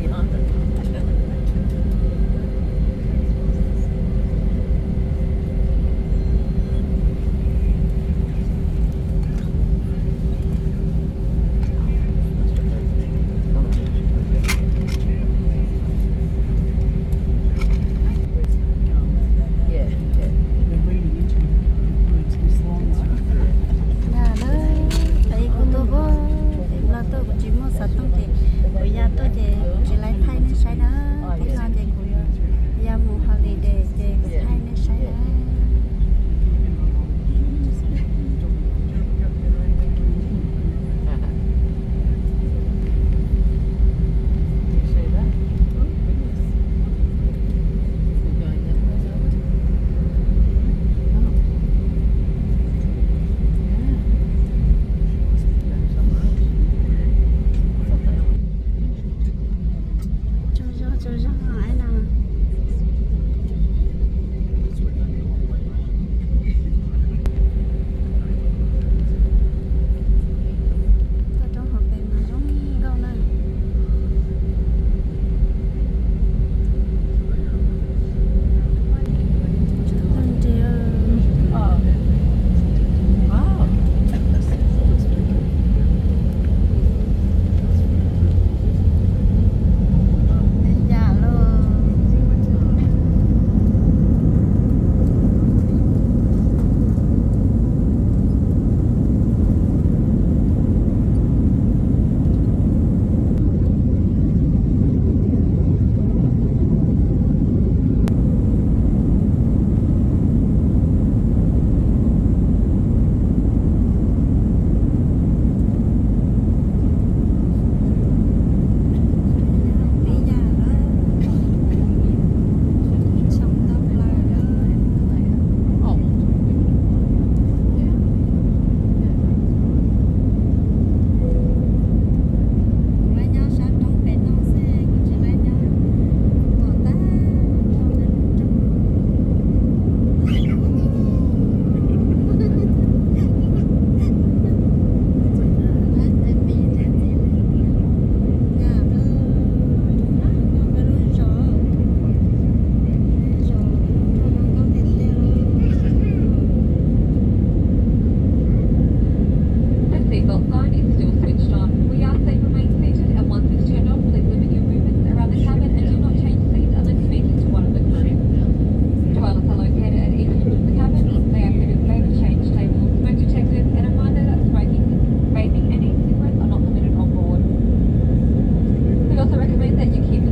Yog na, peb kuv tuaj, peb los tuaj kuv tsis muaj xov tooj ces kuv ya tuaj ces kuv tsis laib thaij nej saib na. Tib no ces kuv yuav ya mus holiday ces kuv thaij nej saib na. Tsaug zog, tsaug zog no. Tuaj rau hauv pes mas zoo nkauj na. Tag nrho. Yam los. Kuv lawv nyob sab roob pem no xwb, kuv tsis lawv nyob tom tag nrho lawv lub roob. Lawv tes npis ntxiv ntxiv li. Yam lawv roob nyob peb lub zos, zos lub roob no nkauj tiag tiag li. The seatbelt sign is still switched on. We ask that you remain seated, and once it's turned on, please limit your movements around the cabin and do not change seats unless speaking to one of the crew. Toilets are located at each end of the cabin. They are fitted with change tables, smoke detectors, and a reminder that smoking, vaping, and e-cigarettes are not permitted on board. We also recommend that you keep